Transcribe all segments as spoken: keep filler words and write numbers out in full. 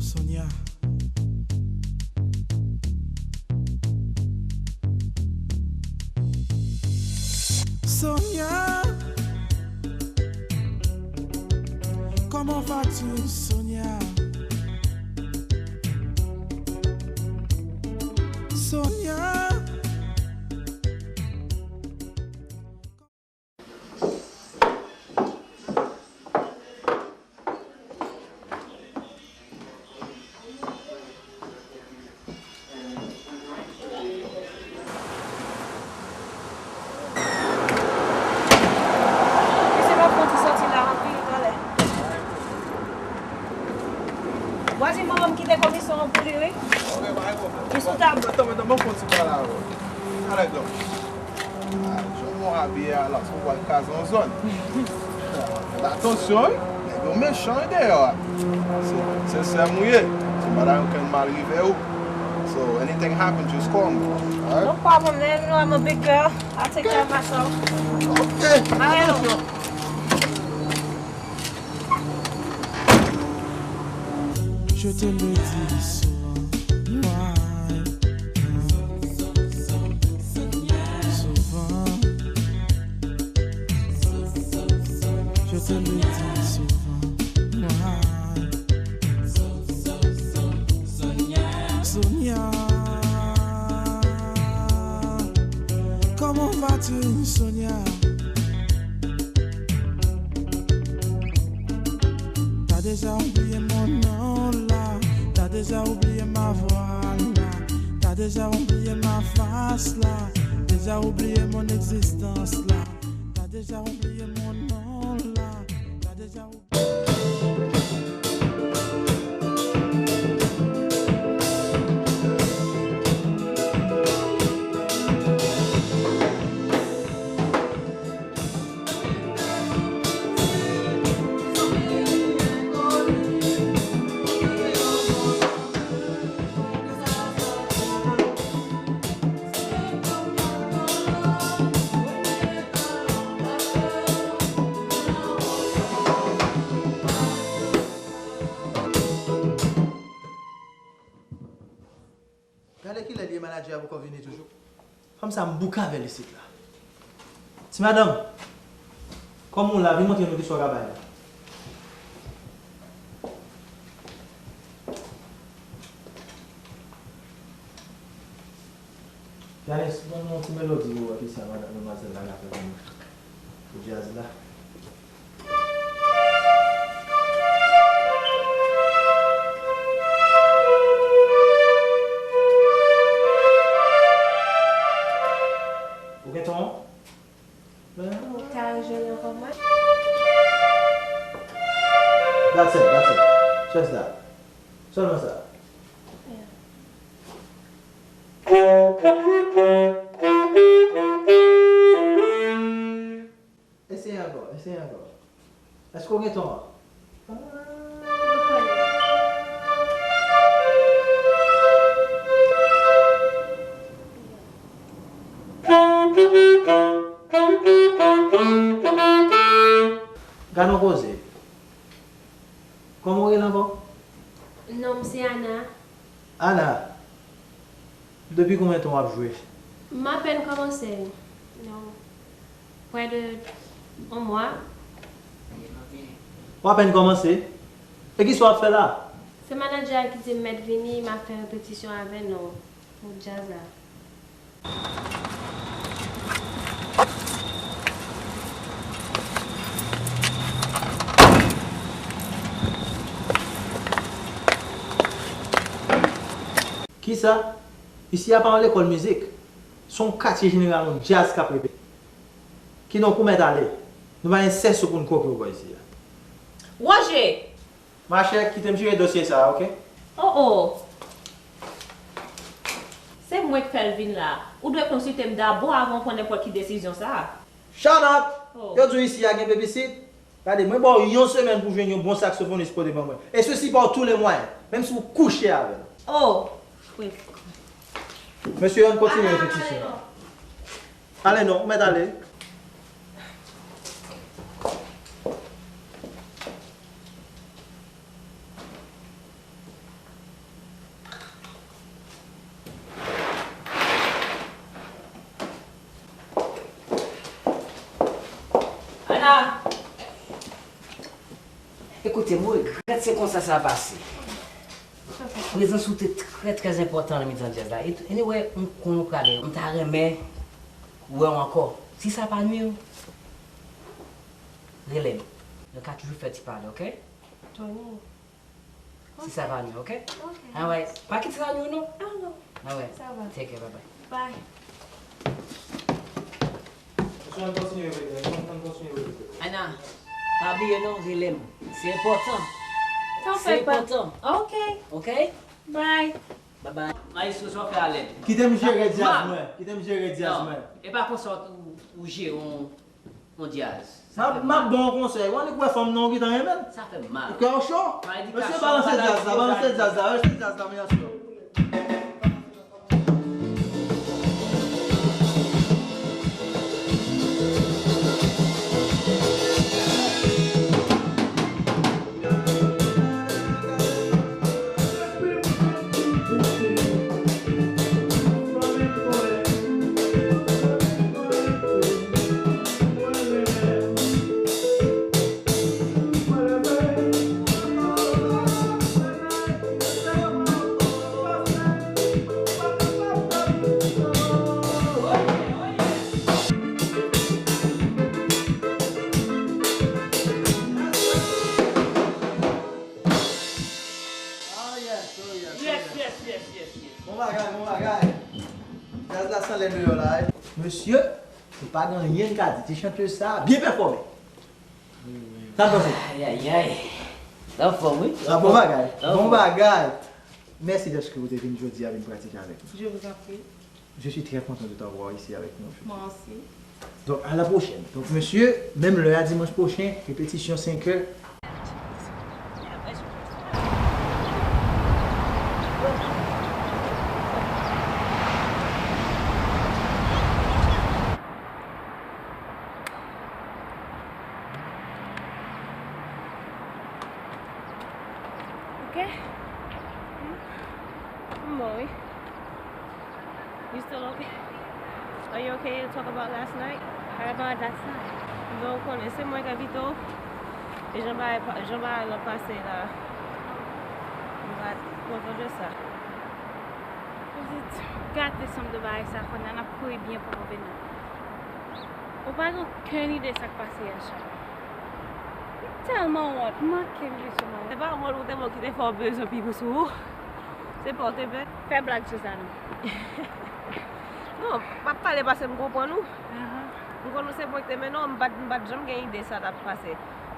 Sonia. Sonia, comment vas-tu, Sonia? Sonia. Mesye, m ap fè yon ti sòti la, anpil vòlè. W a di manman m kite komisyon an pou li, wi. Ok, pa gen pwoblèm. Li sou tab. Atann, atann, ban m fè yon ti pale avè w. Talè, dòk. Ah, jan w abiye a la, se pou w al kraze yon zòn. Fè atansyon, wi. Nèg yo mechan, wi, deyò a. Se, se sè m ou ye. Si madanm kenn mal rive ou. So, anything happen, just call me. Alright? No problem, man. You know I'm a big girl. I'll take care of myself. Ok. Alright. Atansyon. Je te le dis souvent, moi, souvent, je te le dis souvent, moi, Sonia, comment vas-tu, Sonia? T'as déjà oublié mon nom là, t'as déjà oublié ma voix là, t'as déjà oublié ma face là, déjà oublié mon existence là, t'as déjà oublié mon nom là, t'as déjà oublié. Gade kilè li ye, manadjè a poko vini toujou. Fanm sa m bouke avè l isit la. Ti madanm, kòm ou la, vin montre nou kisa w ka bay la. Yanis, ban nou yon ti melodi pou wè kisa madan-, manmwazèl la ka fè pou nou. Pou djaz la. Ou gen ton? Ou ka rejwenn ankò mwen? That's it, that's it. Just that. Sèlman sa. Yeah. Eseye ankò, eseye ankò. Èske w gen ton an? Gade yon koze. Kòman w rele ankò? Non m se Ana. Ana, depi konbyen tan w ap jwe? M apèn kòmanse. Non. Près de yon mwa. W apèn kòmanse? E kisa w ap fè la? Se manadjè a ki di m mèt vini, m ap fè repetisyon avè nou pou djaz la. Kisa? Isi a pa yon lekòl mizik. Se yon katye jeneral, yon djaz k ap repete. Kidonk, ou mèt ale. Nou pa gen sèso pou n koke w bò isi a. Woje! Machè, kite m jere dosye sa a, oke? Oh, oh! Se mwen k fè l vin la. Ou dwe konsilte m dabò avan w pran nenpòt ki desizyon sa a. Shut up! Oh. Yo di w isi a gen babysit? Gade, mwen ba w yon semèn pou w jwenn yon bon saksofonis pote ban mwen. Et ceci par tous les moyens, menm si w kouche avè l. Oh! Wi. Mesye yo, ann kontinye repetisyon an. Ale non, ou mèt ale. Ekoute, mwen regrèt se konsa sa pase. Prezans ou te trè, trè enpòtan nan mitan djaz la. E, anyway, m konn ou prale. M ta renmen wè w ankò. Si sa pa nwi w, rele m. Nou ka toujou fè ti pale, oke? Tony. Si sa va nwi, oke? Oke. Alright. Pa kite sa nwi, non? Ah, non. Alright. Sa va. Take care, bye bye. Bye. Ann kontinye rele, ann kontinye rele. Ana, pa bliye non, rele m. Se enpòtan. Se enpòtan. Oke. Oke? Bye. Bye bye. Maestro, sa w fè a lèd. Kite m jere djaz mwen. Kite m jere djaz mwen. Non, e pa konsa w, ou jere yon yon djaz. M ap, m ap ba w yon konsèy. W annik wè fanm nan w gentan renmen l. Sa fè m mal. Kè w cho? Mesye, balanse djaz la, balanse djaz la, balanse djaz la, mesye. Ah, yes, oh, yes, oh, yes. Yes, yes, yes, yes, yes. Bon bagay, bon bagay. Djaz la san lè deyò la, wi. Mesye, se pa gen anyen m ka di. Ti chantèz sa byen pèfòme. Sa w panse? Ayayay. Sa anfòm, wi. Sa bon bagay. Bon bagay. Mèsi dèske ou te vin jodi a vin pratike avèk nou. Je vous en prie. Je suis très content de t'avoir ici avec nous aujourd'hui. Moi aussi. Donc, à la prochaine. Donc, mesye, menm lè a, dimanch pwochen, repetisyon senk è. Ok. M bon, wi. You still okay? Are you okay to talk about last night? What about last night? Bon, ou konnen, se mwen k envite w. E jan bagay pa, jan bagay lan pase la, m pa t kontan de sa. Ou di, gate sanm de bagay sa kounye a, n ap kouri byen pou nou vini. Ou pa gen okenn ide sa k pase yè swa. M tèlman wont, m manke m jis sou mwen. Se pa wont ou te bon ki te fè w bezwen pi gou sou ou. Se pa w te pè. Fè blag sou sa non. Non, m ap pale paske m konprann ou. Ahan. M konn ou se mwen ki te mennen w, m pa t, m pa t janm gen ide sa t ap pase.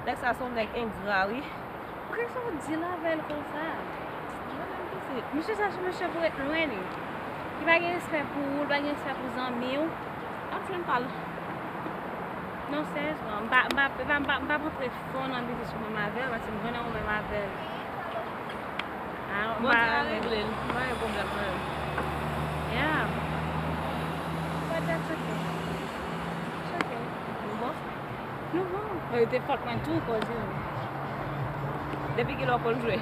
Nèg sa se yon nèg engra, wi. Poukisa w di l avè l konsa? Mwen menm ki se. Mesye sa se mesye pou ret lwen li. Li pa gen respè pou ou, li pa gen respè pou zanmi w. Ap jwenn pa l. Non, seryezman, m pa, m pa, m pa, m pa, m p ap antre fon nan biznis ou menm avè l, paske m konnen ou menm avè l. Ah, m pa renmen. Bon, sa regle l. M pa gen pwoblèm mwen menm. Yeah. But that's okay. It's okay. Nou bon? Nou bon. Mwen te fòk mwen tou koze. Depi kilè w konn jwe?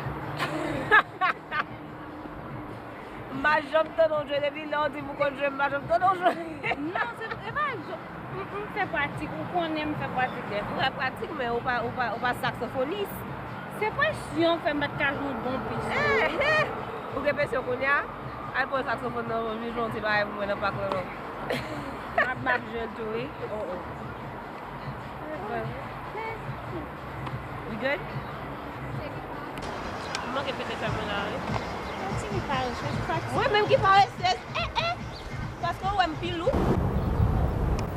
M pa janm tande w jwe depi lè w di m ou konn jwe, m pa janm tande w jwe. Non, se, se pa jwe. M, m fè pratik, ou konnen m fè pratik dèfwa. Ou fè pratik, men ou pa, ou pa, ou pa saksofonis. Se presyon k fè m pa t ka jwe yon bon pis. Eh, eh! Ou gen presyon kounye a? Al pran saksofòn nan, jwe yon ti bagay pou mwen nan pak lan non. M ap, m ap jwe l tou, wi. Oh, oh. We good? M manke pete fè mwen la, wi. Yon ti pi parese, fatige. Mwen menm ki parese. Eh, eh! Paske w wè m pi lou.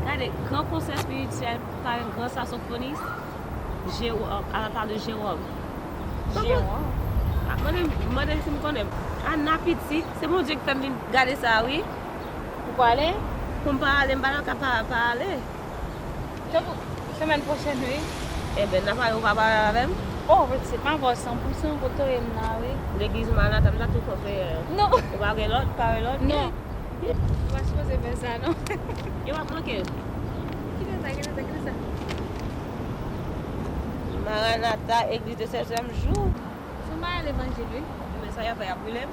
Gade, gran konsèy espirityèl pa yon gran saksofonis, Jewòm, a la pa de Jewòm. Jewòm. A, mande, mande si m konnen. Ana piti, se Bondye ki fè m vin gade sa, wi. Ou prale? Pou m pa ale, m pa nan ka pa, pa ale. Tankou semèn pwochèn, wi. Enben, n a pale, ou pa pale avè m? Oh, se pa vòs san pou san kote w ye m la, wi. Legliz Maranata, m ta tou fè. Non. Ou pa gen lòt, pa gen lòt? Non. Ou pa sipoze fè sa, non. Yo ap manke. Kite sa, kite sa, kite sa. Maranata, Église de Septième Jour. Se yon bagay levanjil, wi. Men sa y ap fè, y ap brile m.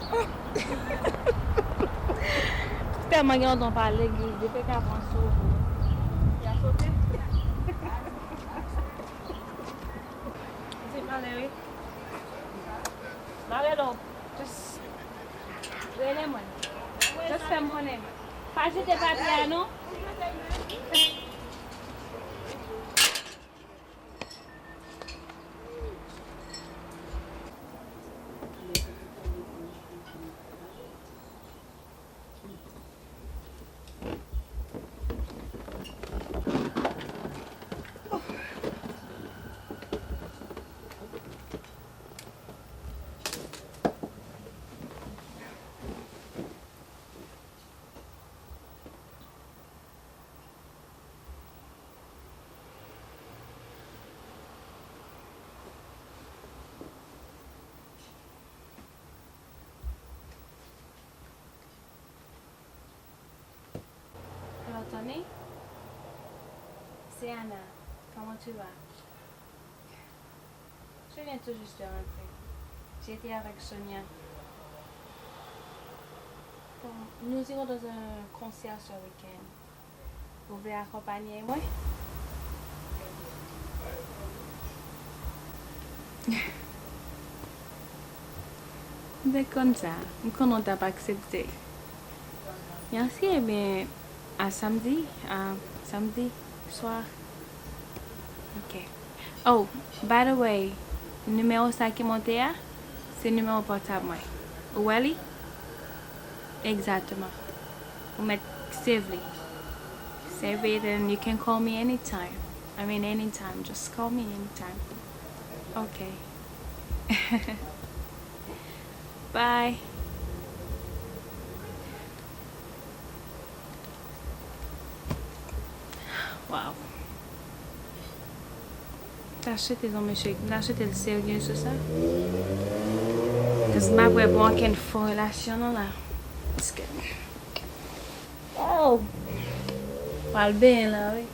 Tèlman gen lontan w pa al legliz, depi w ka pran sou ou. Y a sote. It's Papye a non. Hello, Tony. C'est Anna. Comment tu vas? Je viens tout juste de rentrer. J'étais avec Sonia. Bon, nous irons dans un concert ce week-end. Ou vle akonpanye mwen? M te konn sa. M konnen w t ap aksepte. Mèsi, ebyen, a samdi, a samdi swa. Ok. Oh, by the way, nimewo sa ki monte a, se nimewo pòtab mwen. Ou wè li? Egzakteman. Ou mèt save li. Save it and you can call me anytime. I mean, anytime. Just call me anytime. Ok. Bye. Wow. Ta swete yon mesye, ta swete l serye sou sa. Cause m pa prè pou ankenn fo relasyon non la. It's good. Wow. Pral benyen la, wi.